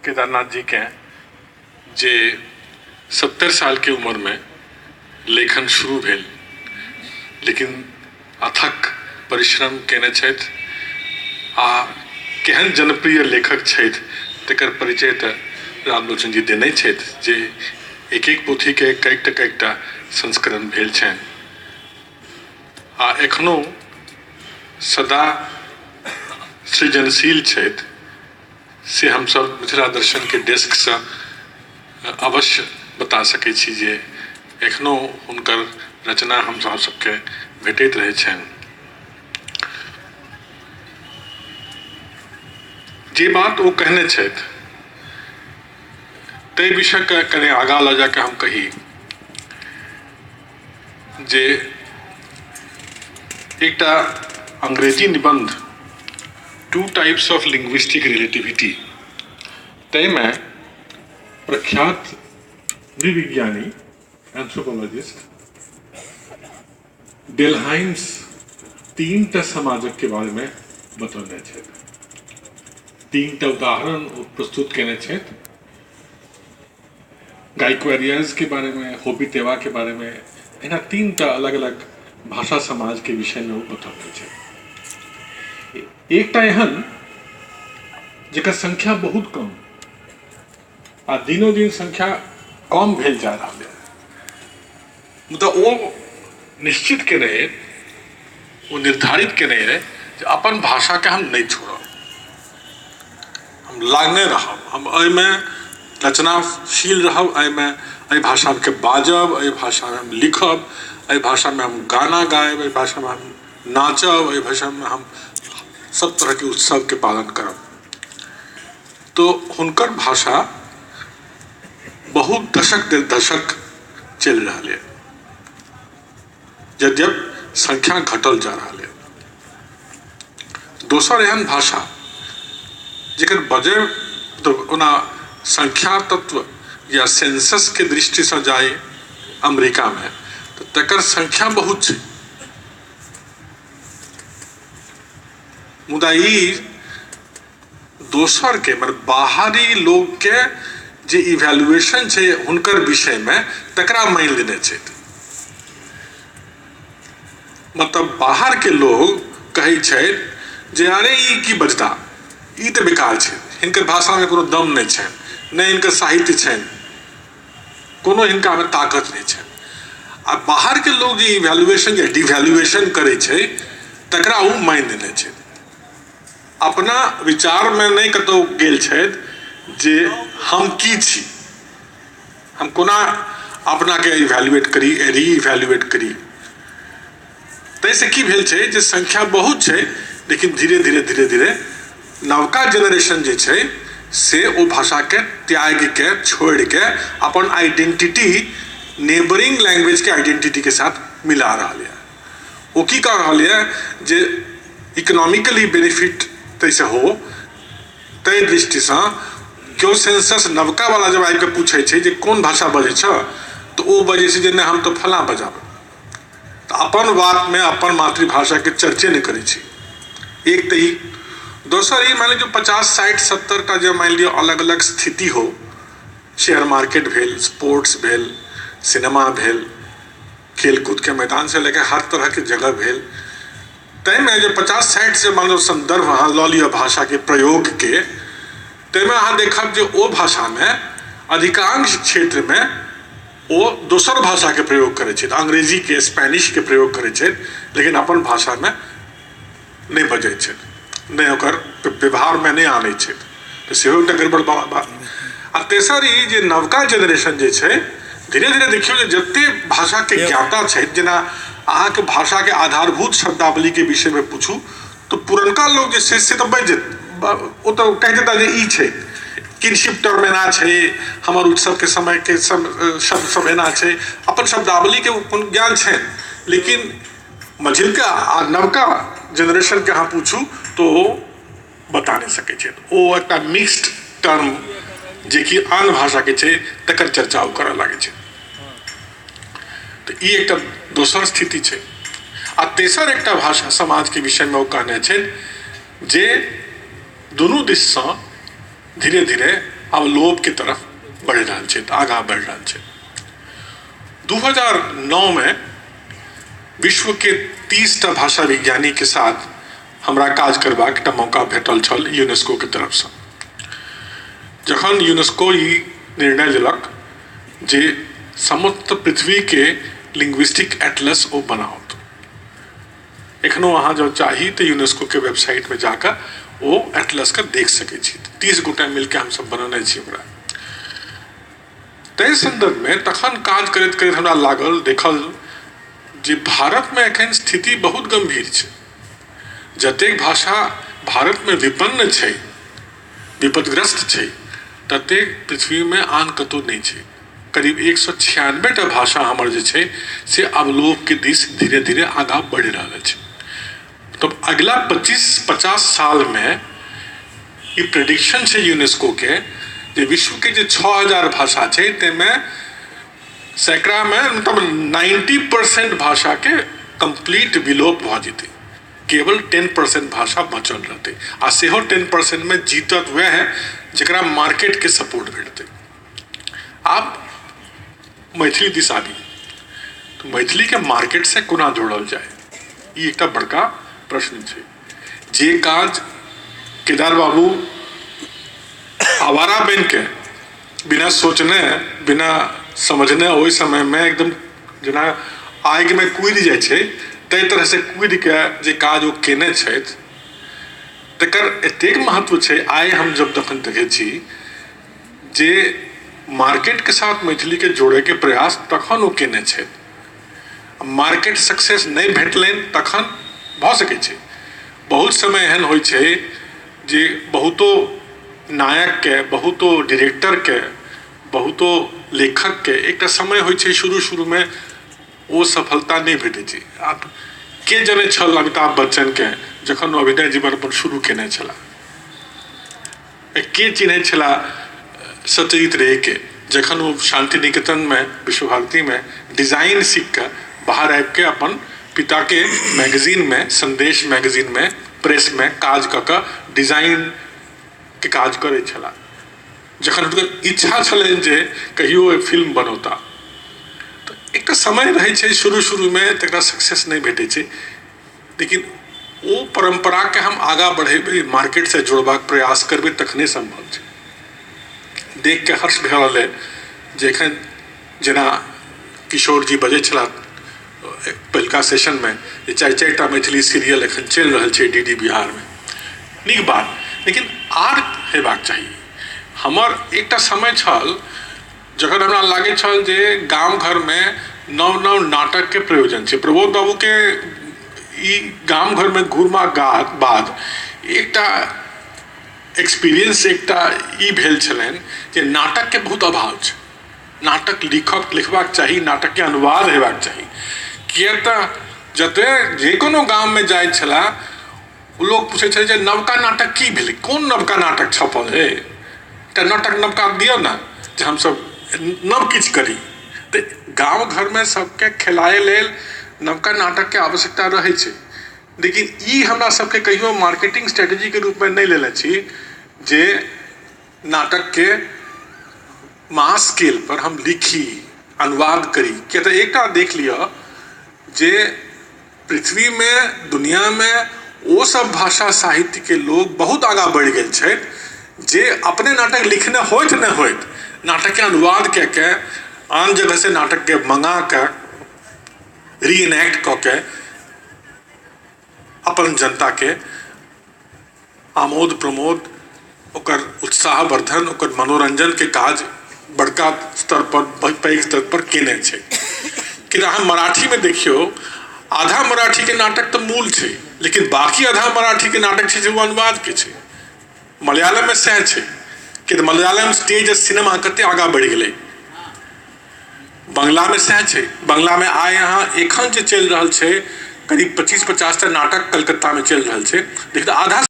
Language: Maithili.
केदारनाथ जीके जे 70 सालके उम्रमे लेखन शुरू भेल, लेकिन अथक परिश्रम केने छथि आ केहन जनप्रिय लेखक छथि तकर परिचय तऽ रामलोचन जी देने छथि जे एक एक पोथीके कएकटा कएकटा संस्करण भेल छनि आ एखनो सदा सृजनशील छथि, से हमसभ मिथिला दर्शनके डेस्कसँ अवश्य बता सकै छी जे एखनो हुनकर रचना हम सबके भेटैत रहै छनि। जे बात ओ कहने छथि ताहि विषयके कनि आगाँ लऽ जाके हम कही जे एकटा अंग्रेजी निबन्ध two types of linguistic relativity, ताहिमे प्रख्यात नृविज्ञानी एंथ्रोपोलॉजिस्ट डेलहाइम्स 3टा समाजक के बारेमे बतौने छथि। 3टा उदाहरण ओ प्रस्तुत केने छथि, गाइक्वेरियाज के बारेमे, होपी तेवा के बारेमे, एना 3टा अलग अलग भाषा समाज के विषयमे ओ बतौने छथि। एकटा एहन जेकर संख्या बहुत कम आ दिनों दिन संख्या कम भेल जा रहल है, मुदा ओ निश्चित केने रहे, ओ निर्धारित केने रहे जे अपन भाषाके हम नहि छोड़ब, हम लागने रहब, हम एहिमे रचनाशील रहब, एहिमे एहि भाषाके बाजब, एहि भाषामे हम लिखब, एहि भाषामे हम गाना गायब, एहि भाषामे हम नाचब, एहि भाषामे हम सब तरहके उत्सवके पालन करब। तो हुनकर भाषा बहुत दशक दर दशक चलि रहल है, यद्यप संख्या घटल जा रहल है। दोसर एहन भाषा जेकर बजै तो ओना संख्या तत्व या सेंसस के दृष्टिसँ जाय अमेरिकामे तऽ तकर संख्या बहुत छै, मुदा ई दोसर के मतलब बाहरी लोग के जे इवेल्युएशन छै हुनकर विषयमे तकरा मानि लेने छथि। मतलब बाहर के लोग कहै छथि जे अरे ई की बजता, ई तऽ बेकार छै, हिनकर भाषामे कोनो दम नहि छनि, नहि हिनकर साहित्य छनि, कोनो हिनकामे ताकत नहि छनि। आ बाहर के लोग जे इवेल्युएशन या डिवैल्युएशन करै छै तकरा ओ मानि लेने छथि, अपना विचारमे नहि कतहु गेल छथि जे हम की छी, हम कोना अपनाके इवेल्युएट करी, रीइवेल्युएट करी। ताहिसँ की भेल छै जे संख्या बहुत छै, लेकिन धीरे धीरे धीरे धीरे नवका जेनरेशन जे छै से ओ भाषाके त्यागिके छोड़िके अपन आइडेंटिटी नेबरिंग लैंग्वेजके आइडेंटिटीके साथ मिला रहल यऽ। ओ की कऽ रहल यऽ जे इकोनॉमिकली बेनिफिट ताहिसँ हो, ताहि दृष्टिसँ केओ सेंसस नवका वाला जब आबिके पूछै छै जे कोन भाषा बजै छऽ, तऽ ओ बजै छै जे नहि हम तऽ फलाँ बजाब। तऽ अपन बातमे अपन मातृभाषाके चर्चे नहि करै छै। एक तऽ ई, दोसर ई मानि लिअ 50 60 70 टा जे मानि लिअ अलग अलग स्थिति हो, शेयर मार्केट भेल, स्पोर्ट्स भेल, सिनेमा भेल, खेलकूदके मैदानसँ लऽ कऽ हर तरहके जगह भेल, ताहिमे जे 50 60 से मान लो संदर्भ अहाँ लऽ लिअ भाषाके प्रयोगके, ताहिमे अहाँ देखब जे ओ भाषामे अधिकांश क्षेत्रमे ओ दोसर भाषाके प्रयोग करै छथि, अंग्रेजीके, स्पेनिशके प्रयोग करै छथि, लेकिन अपन भाषामे नहि बजै छथि, नहि ओकर व्यवहारमे नहि आनै छथि, तऽ सेहो एकटा गड़बड़ बात। आ तेसर ई जे नवका जेनरेशन जे छै धीरे धीरे देखियौ जे जते भाषाके ज्ञाता छथि, जेना अहाँके भाषाके आधारभूत शब्दावलीके विषयमे पूछू तऽ पुरनका लोक जे छै से तऽ बाजि ओ तऽ कहि देता जे ई छै किनशिप टर्म एना छै, हमर उत्सवके समयके शब्द सब एना छै, अपन शब्दावलीके कोन ज्ञान छनि। लेकिन मझिलका आ नवका जेनरेशनके अहाँ पूछू तऽ ओ बता नहि सकै छथि। ओ एकटा मिक्स्ड टर्म जेकि आन भाषाके छै तकर चर्चा ओ करऽ लागै छै। तऽ ई एकटा दोसर स्थिति छै। आ तेसर एकटा भाषा समाजके विषयमे ओ कहने छथि जे दुनू दिससँ धीरे धीरे अवलोपके तरफ बढ़ि रहल छै, आगाँ बढ़ि रहल छै। 2009 में विश्व के 30टा भाषा विज्ञानी के साथ हमरा काज करबाक एकटा मौका भेटल छल यूनेस्को के तरफसँ। जखन यूनेस्को ई निर्णय लेलक जे समस्त पृथ्वी के लिंग्विस्टिक एटलस ओ बनाओत, एखनो अहाँ जब चाही तऽ यूनेस्को के वेबसाइट में जाकऽ ओ एटलस के देख सकै छी। 30 गोटा मिलके हमसब बनौने छी ओकरा। ताहि सन्दर्भमे तखन काज करैत करैत हमरा लागल, देखल जे भारतमे एखन स्थिति बहुत गम्भीर छै। जतेक भाषा भारतमे विपन्न छै, विपदग्रस्त छै, ततेक पृथ्वीमे आन कतहु नहि छै। करीब 196टा भाषा हमर जे छै से अवलोपके दिस धीरे धीरे आगाँ बढ़ि रहल अछि। तब अगिला 25-50 सालमे ई प्रेडिक्शन छै यूनेस्को के जे विश्वके जे 6000 भाषा छै ताहिमे सैकड़ामे मतलब 90% भाषाके कम्प्लीट विलोप भऽ जेतै, केवल 10% भाषा बचल रहतै, आ सेहो 10% मे जीतत वएह जकरा मार्केटके सपोर्ट भेटतै। आब मैथिली दिस आबी तऽ मैथिलीके मार्केटसँ कोना जोड़ल जाय, ई एकटा बड़का प्रश्न छै। जे काज केदार बाबू आवारा बनिके बिना सोचने बिना समझने ओहि समयमे एकदम जेना आगिमे कूदि जाइ छै ताहि तरहसँ कूदिके जे काज ओ केने छथि तकर एतेक महत्व छै। आइ हम जब तखन देखै छी जे मार्केटके साथ मैथिलीके जोड़ैके प्रयास तखन ओ केने छथि, मार्केट सक्सेस नहि भेटलनि तखन भऽ सकै छै। बहुत समय एहन होइ छै जे बहुतो नायकके, बहुतो डायरेक्टरके, बहुतो लेखकके एकटा समय होइ छै शुरू शुरूमे ओ सफलता नहि भेटै छै। आब के जनै छल अमिताभ बच्चनके जखन ओ अभिनय जीवन अपन शुरू केने छलाह, के चिन्है छलाह सत्यजीत रेके जखन ओ शान्ति निकेतनमे विश्व भारतीमे डिजाइन सीखिकऽ बाहर आबिके अपन पिताके मैगजीनमे, संदेश मैगजीनमे, प्रेसमे काज कऽ कऽ डिजाइनके काज करै छलाह। जखन हुनकर इच्छा छलनि जे कहियो फिल्म बनौता, तऽ एकटा समय रहै छै शुरू शुरूमे तकरा सक्सेस नहि भेटै छै, लेकिन ओ परम्पराके हम आगाँ बढ़ेबै, मार्केटसँ जोड़बाक प्रयास करबै तखने सम्भव छै। देख के हर्ष भए रहल अइ जे एखन जेना किशोर जी बजै छलाह पहिलुका सेशनमे जे 4-4टा मैथिली सीरियल एखन चलि रहल छै डी डी बिहारमे, नीक बात, लेकिन आर हेबाक चाही। हमर एकटा समय छल जखन हमरा लागै छल जे गाम घरमे नव नव नाटकके प्रयोजन छै। प्रबोध बाबूके ई गाम घरमे घुरबाक बाद एकटा एक्सपीरियंस एकटा ई भेल छलनि जे नाटकके बहुत अभाव छै। नाटक लिखबाक चाही, नाटकके अनुवाद हेबाक चाही, किएक तऽ जते जे कोनो गाममे जाइ छलाह ओ लोक पूछै छलै जे नवका नाटक की भेलै, कोन नवका नाटक छपल है, एकटा नाटक नवका दिअ ने जे हमसब नव किछु करी। तऽ गाम घरमे सबके खेलाय लेल नवका नाटकके आवश्यकता रहै छै, लेकिन ई हमरा सबके कहियो मार्केटिंग स्ट्रेटजीके रूपमे नहि लेने छी जे नाटकके मास स्केल पर हम लिखी, अनुवाद करी। किया तऽ एकटा देख लिअ जे पृथ्वीमे, दुनियामे ओ सब भाषा साहित्यके लोग बहुत आगाँ बढ़ि गेल छथि जे अपने नाटक लिखने होइत नहि होइत नाटकके अनुवाद कए के आन जगहसँ नाटकके मंगा कऽ रीएनैक्ट कऽ के अपन जनताके आमोद प्रमोद, ओकर उत्साहवर्धन, ओकर मनोरंजनके काज बड़का स्तर पर, पैघ स्तर पर केने छै। कि अहाँ मराठीमे देखियौ, आधा मराठीके नाटक तऽ मूल छै, लेकिन बाकी आधा मराठीके नाटक छै जे ओ अनुवादके छै। मलयालममे सएह छै कि मलयालम स्टेज सिनेमा कते आगाँ बढ़ि गेलै। बंगलामे सएह छै, बंगलामे आइ अहाँ एखन जे चलि रहल छै करीब 25-50टा नाटक कलकत्तामे चलि रहल छै, लेकिन आधा